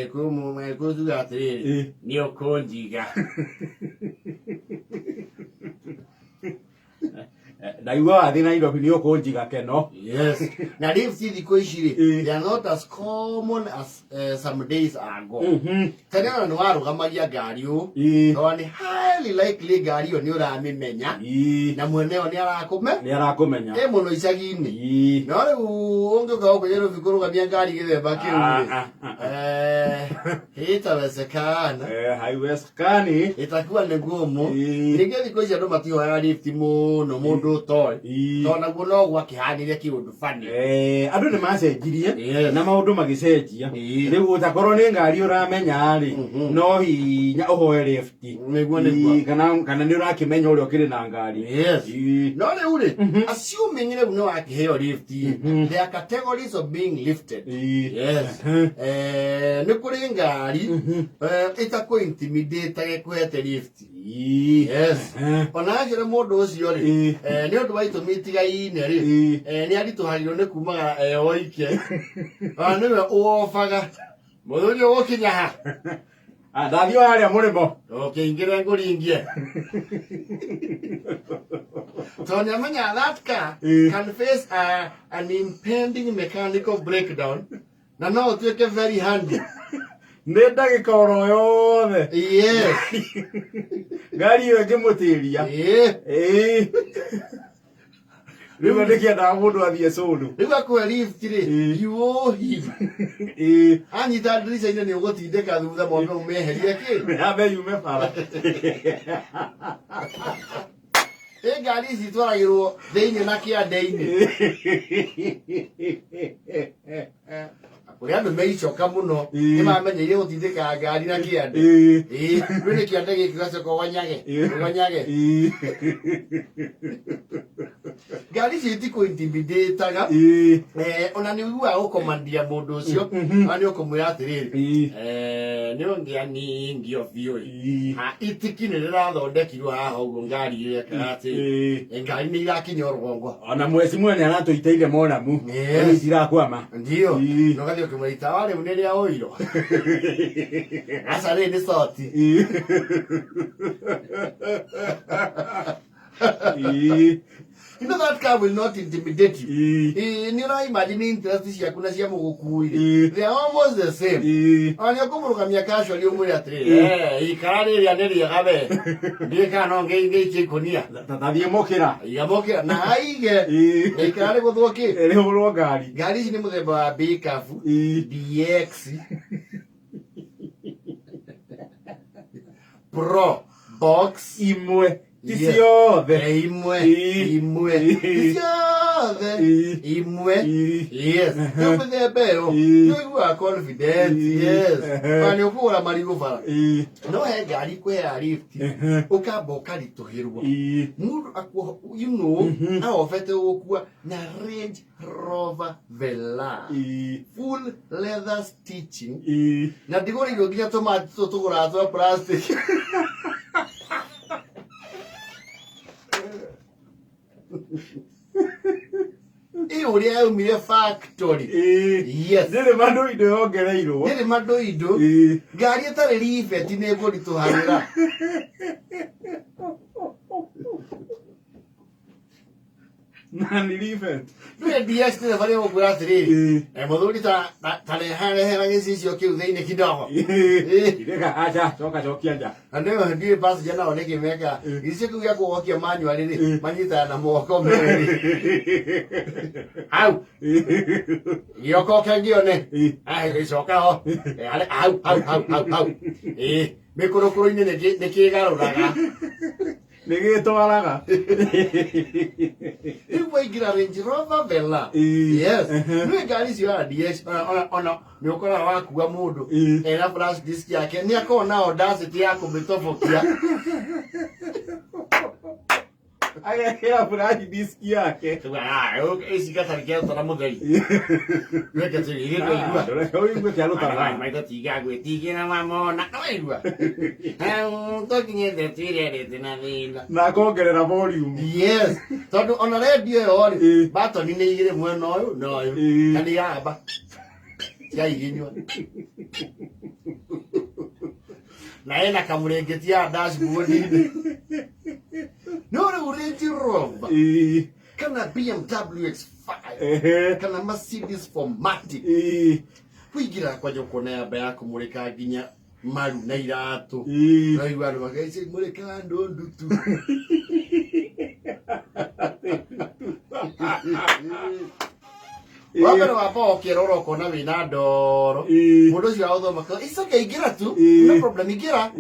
Agĩkũyũ Agĩkũyũ tuga atĩrĩrĩ, nĩ ũkũnjiga. Ndaigua wathiĩ Nairobi nĩ ũkũnjiga keno. Yes. Na lift thikũ ici rĩ, they are not as common as some days ago. Tene ona nĩ warũgamagia ngari ũũ, tondũ nĩ highly likely ngari ĩyo nĩ ũramĩmenya na mwene yo nĩ arakũme Nĩ arakũmenya. Ĩ mũno icagi-inĩ. No rĩu ũngĩũka gũkũ Nairobi kũrũgamia ngari gĩthemba kĩu rĩ, itawezekana. Haiwezekani. Itakuwa nĩ ngumu. Ningĩ thikũ ici andũ matihoyaga lift mũno mũndũ ũtoĩ, tondũ naguo no gwakĩhanire kĩũndũ funny. Andũ nĩ macenjirie na maũndũ magĩcenjia. Rĩu ũtakorwo nĩ ngari ũramenya rĩ, no hinya ũhoe lift. Nĩguo. Kana nĩ ũrakĩmenya ũrĩa ũkĩrĩ na ngari. No rĩu rĩ, assuming rĩu nĩ wakĩheo lift, there are categories of being lifted. Yes. Nĩ kũrĩ ngari ĩtakũ intimidate ĩkũhete lift. Yes. Ona akĩrĩ mũndũ ũcio rĩ, nĩ ũndũ wa itũmi itigaine rĩ, nĩ aritũhagĩrwo nĩ kumagara e oike. Ona nĩwe ũobaga. Mũthuri ũgũkinya ha? Ah, ndathiĩ o harĩa mũrĩmo. Ũkĩingĩre ngũringie. Tondũ nĩamenya that car can face an impending mechanical breakdown na no ũtuĩke very handy. Nĩ ndagĩka oro yothe. Ngari ĩyo ĩngĩmũtĩria. Rĩu ndĩkĩendaga mũndũ athiĩ cũnũ. Rĩu akũhe lift rĩ, you owe him. Anyita ndirica-inĩ nĩ ũgũtindĩka thutha mwambe ũmeherie kĩ? Yambe yume bara. Ĩ ngari ici itwaragĩrwo thĩinĩ na kĩande-inĩ. Kũrĩ andũ me icoka mũno, nĩ mamenyeire gũtindĩka ngari na kĩande. Rĩu nĩ kĩande gĩkĩ ũgacoka ũgonyage, ũgonyage. Ngari icio itikũ intimidate-aga. Ona nĩ ũiguaga gũkomandia mũndũ ũcio, ona nĩ ũkũmwĩra atĩrĩrĩ, nĩ ũngĩaningio biũ ĩ. Ha, itiki nĩ rĩrathondekirwo haha ũguo ngari ĩrekaga atĩ ngari nĩ irakinya rũgongo. Ona mweci mwene aratũitĩire moramu. Rĩu itirakwama. Ndio. Na ũgathiĩ ũkĩmwĩra itawa rĩu nĩ rĩa ũiro. Aca rĩrĩ nĩ coti. You know that car will not intimidate you. Nĩ ũra imagine interest ciaku na cia mũgũkui rĩ. They are almost the same. Ona nĩ ũkũmũrũgamia casually ũmwĩre atĩrĩrĩ, ikara rĩrĩa nĩ rĩega we. Ndiũĩ kana no ngĩikie ikũnia. Tathiĩ mũkĩra. Iga mũkĩra na aige. Na ikara rĩgũthwo kĩ? Rĩhũrwo ngari. Ngari ici nĩ mũthemba wa B-Curve, DX, Pro, Box. Imwe. Ti ciothe. Imwe. Imwe. Ti ciothe. Imwe. Yes. Nĩ mĩthemba ĩyo. Nĩ ũiguaga confident. Yes. Ona nĩ ũkũgũra marigũ bara. No he ngari ĩkũheaga lift, ũkamba ũkaritũhĩrwo. Mũndũ akuoho, you know, ahobete gũgũkua na Range Rover Velar. Full leather stitching. Na ndigũrĩirwo nginya tũmati tũtũ tũgũraga twa plastic. Ĩ ũrĩa yaumire factory. Yes. Ndĩrĩ mandũ indo yongereirwo. Ndĩrĩ mandũ indo. Ngari ĩtarĩ ribeti nĩ ĩkũritũhagĩra. Na nĩ ribet. Ndũĩ DS ndereba nĩ gũkwĩra atĩrĩrĩ, mũthuri ta reharehera gĩcicio kĩu thĩinĩ kidogo. Reka acha coka cokia nja. Na nĩyo ndiũĩ passenger nao nĩkĩ mekaga. Gĩcicio kĩu gĩa kũgokia manually rĩ, manyitaga na moko merĩ. Hau. Gĩokoke ngĩone. Ai gĩcoka ho. Hau hau hau hau hau. Mĩkũrũkũrũ-inĩ nĩ kĩgarũraga. Nĩ gĩtwaraga. Rĩu waingĩra Range Rover Velar. Yes. Nĩ ngari icio ya DS ona nĩ ũkoraga wakua mũndũ ena flash disk yake nĩ akoragwo na audacity ya kũmĩtobokia. Agekĩra flash disk yake. Ici gatarĩ kĩa rũtara mũtheri. Reke tũigire twaigua. Reke ũigue kĩa rũtara. Maitho tiga gwĩtigĩra mamona. Nĩwaigua? Tũkinyĩte twĩrerete na thĩna. Na akongerera volume. Yes. Tondũ ona rendio ĩyo rĩ, batoni nĩ igĩrĩ mwena ũyũ na ũyũ. Na nĩ iragamba. Ciahihinywo. Na ena kamũrĩngĩti ya dashboard-inĩ. No rĩu Range Rover kana BMW X5 kana Mercedes 4matic kũingĩra kwanja ũkona yamba ya kũmũrĩka nginya maru na iratũ. Ũraigua andũ makaici mũrĩka andũ ndutu. Wa mbere wamba ũkĩrora ũkona wĩna ndoro. Mũndũ ũcio wa gũthoma it's okay, ingĩra tu. No problem, ingĩra.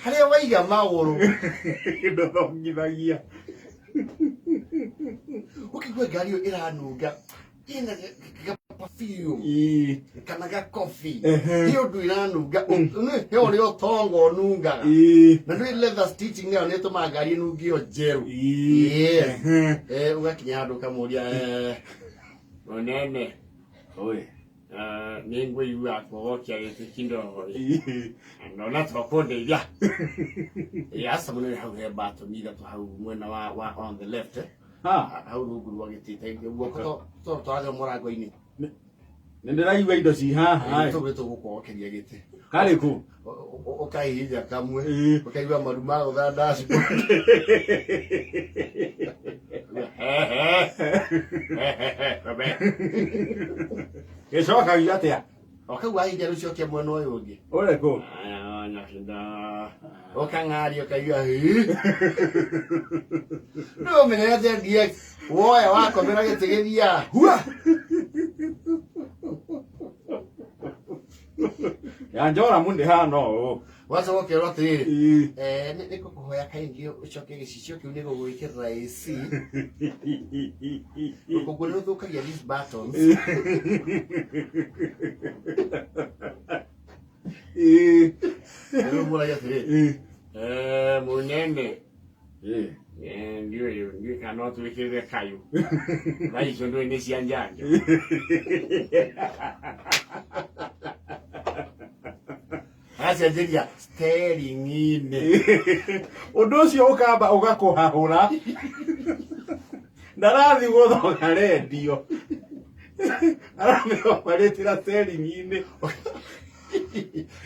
Harĩa waiga magũrũ. Ndũthongithagia. Ũkĩigua ngari ĩyo ĩranunga ĩna ga perfume kana ga coffee. He ũndũ ĩranunga, he ũrĩa ũtonga ũnungaga. Na nĩ leather stitching ĩyo nĩ ĩtũmaga ngari ĩnunge ĩyo njerũ. Yes. Ũgakinya handũ ũkamũria, mũnene, nĩ ngũigua kũgokia gĩtĩ kidogo ĩ. Ndona to kũndeithia. Aca mũnene hau he button ithatũ hau mwena wa on the left. Hau rungu rwa gĩtĩ ta guoko to twathio mũrango-inĩ. Nĩ ndĩraigua indo ci haha. Tũgĩ tũgũkũgokeria gĩtĩ. Karĩ kũ? Ũkahihinya kamwe, ũkaigua maru magũtha dashboard. Gĩcokagia atĩa? O kau wahihinya rĩu cokia mwena ũyũ ũngĩ. Ũrĩkũ? Ũkang'aria ũkaigua hĩ. No ũmenyerete DX woya wakomera gĩtĩ gĩthiaga hua. Ya Njoramu ndĩhana ũũ. Wacoka ũkerwo atĩrĩrĩ, nĩ ngũkũhoya kaingĩ ũcoke gĩcicio kĩu nĩ gũgwĩkĩrĩra AC. Rũkũngũ nĩ rũthũkagia these buttons. Rĩu mũragia atĩrĩrĩ, mũnene, ndiũĩ kana no twĩkĩrĩre kayũ. Thaa icio ndũĩ nĩ cia njanjo. Agacenjeria steering-inĩ. Ũndũ ũcio ũkamba ũgakũhahũra. Ndarathi gũthoga rendio. Aramĩobarĩtĩra steering-inĩ.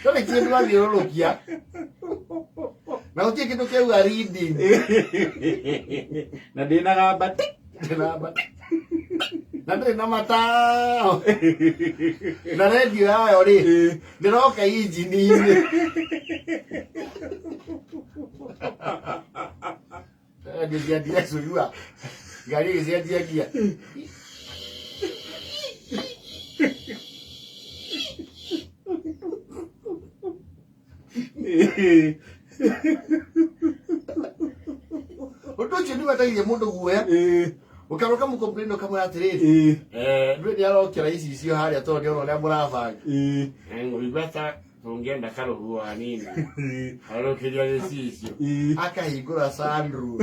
Ndũrĩ kĩndũ athiũrũrũkia. Na gũtirĩ kĩndũ kĩauga reading. Na ndĩnagamba ti. Na ndĩrĩ na matao. Na rendio yayo rĩ, ndĩroka injini-inĩ. Rendio cia DX ũigua ngari ĩgĩcenjia ngia. Ũndũ ũcio nĩ wetagithia mũndũ guoya. Ũkarora ũkamũ-complain ũkamwĩra atĩrĩrĩ, ndũĩ nĩ arokĩra icicio harĩa tondũ nĩona ũrĩa mũrabanga. Ngũigua ta tũngĩenda karũhuho hanini. Arũkĩria gĩcicio. Akahingũra sunroof.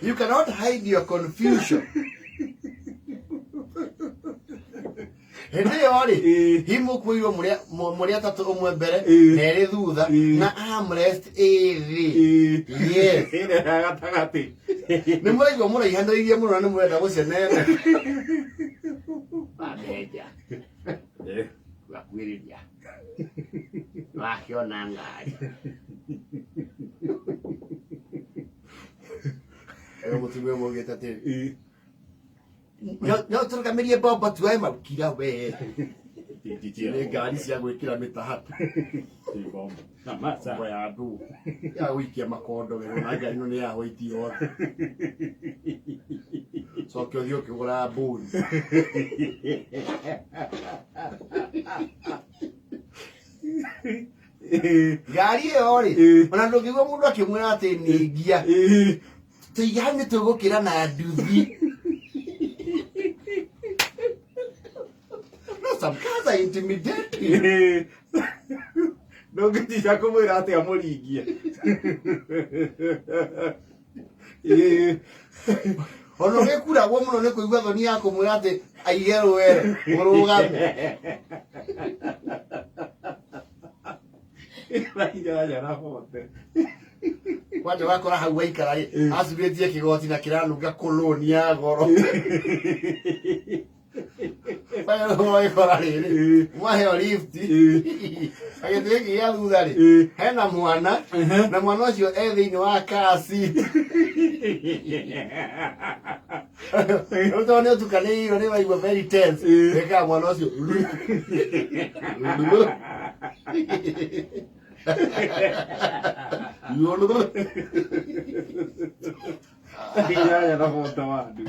You cannot hide your confusion. Hĩndĩ ĩyo rĩ, hihi mũkuĩirwo mũrĩ atatũ, ũmwe mbere na erĩ thutha na armrest ĩ thĩ. Yes. Ĩrĩa ya gatagatĩ. Nĩ mũraigua mũraihanĩrĩirie mũno na nĩ mũrenda gũcenena. Wambenja. Wakuĩrĩria. Wakĩona ngari. Ĩyo mũtumia ũmwe augĩte atĩrĩ, no tũrũgamĩrie mbombo tuoe mau kira we. Nĩ ngari cia gwĩkĩra mĩtahato. Mbombo ya ndũ ya gũikia makondo werũ na ngari ĩno nĩ ya white yothe. Coke ũthiĩ ũkĩgũra mbũri. Ngari ĩyo rĩ, ona ndũngĩigua mũndũ akĩmwĩra atĩ nĩ ngia. Tũiga hau nĩ tũgũkĩra na nduthi. No, some cars are intimidating. Ndũngĩtica kũmwĩra atĩ amũringie. Ona ũgĩkuragwo mũno nĩ kũigua thoni ya kũmwĩra atĩ aige rwere mũrũgame. Kwanja ũgakora hau waikara rĩ, acurĩtie kĩgoti na kĩranunga cologne ya goro. Ũgĩkora rĩrĩ mwaheo lift, agĩtĩ gĩkĩ gĩa thutha rĩ, hena mwana, na mwana ũcio e thĩinĩ wa car seat. Rĩu tondũ nĩ ũtukanĩirwo, nĩ waigua very tense, wĩkaga mwana ũcio. 8 na bota wandu.